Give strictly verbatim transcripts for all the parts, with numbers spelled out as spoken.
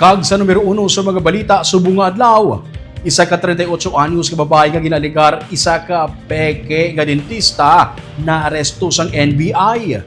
Kag sa numero uno sa mga balita subong nga adlaw, isa ka treinta y ocho anyos nga babayi nga ginaalegar isa ka peke nga dentista naaresto sang N B I.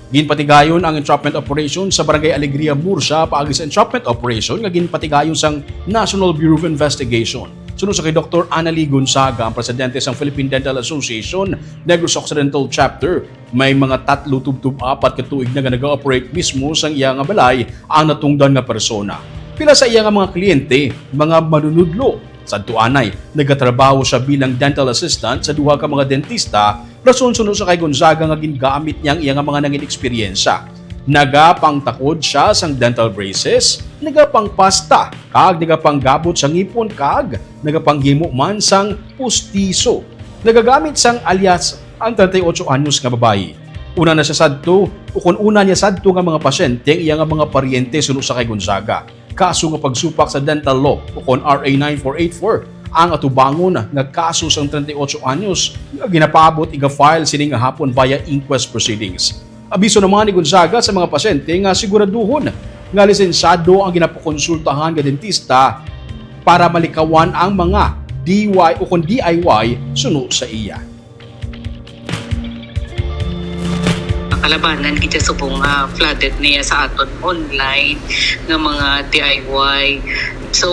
Ginpatigayon ang entrapment operation sa Barangay Alegria, Murcia, paagi sa entrapment operation nga ginpatigayon sang National Bureau of Investigation. Suno sa kay Doktor Annalie Gonzaga, ang presidente sang Philippine Dental Association Negros Occidental Chapter, may mga tatlo tubtob apat ka tuig na nga nag-ooperate mismo sang iya nga balay ang natungdan nga persona. Pila sa iya nga mga kliyente, mga manunudlo. Sadto anay, nagatrabaho siya bilang dental assistant sa duha ka mga dentista, rason suno sa kay Gonzaga nga gingamit niya ang iya nga mga nangin eksperyensya. Nagapangtakod siya sang dental braces, nagapangpasta, kag nagapanggabot sa ngipon, kag nagapanghimo man sang pustiso. Nagagamit sang alias ang treinta y ocho anyos nga babayi. Una na siya sadto, ukon una niya sadto nga mga pasyente ang iya nga mga paryente suno sa kay Gonzaga. Kaso nga pagsupak sa dental law, ukon R A nine four eight four, ang atubangon nga kaso sang treinta y ocho anyos nga ginapaabot iga-file sini nga hapon via inquest proceedings. Abiso naman ni Gonzaga sa mga pasyente nga siguraduhon nga lisensyado ang ginapakonsultahan nga dentista para malikawan ang mga D Y o kon D I Y suno sa iya. Kalabanan kita subong nga flooded niya sa aton online nga mga D I Y. So,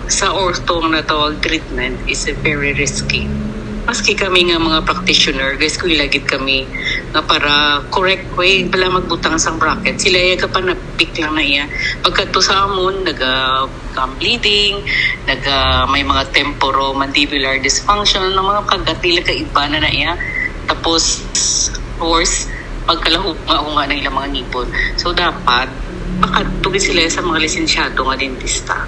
sa ortho nga natawag treatment is very risky. Maski kami nga mga practitioner, guys, kung ilagid kami nga para correct way, wala magbutang sang bracket. Sila iya kapanapik lang na iya. Pagkadto sa amon, naga gum bleeding, naga may mga temporomandibular dysfunction, ang mga kagat nila kaiba na na iya. Tapos, worse, pagkalahunga-hunga na ilang mga ngipon. So, dapat, makadto gid sila sa mga lisensyado nga dentista.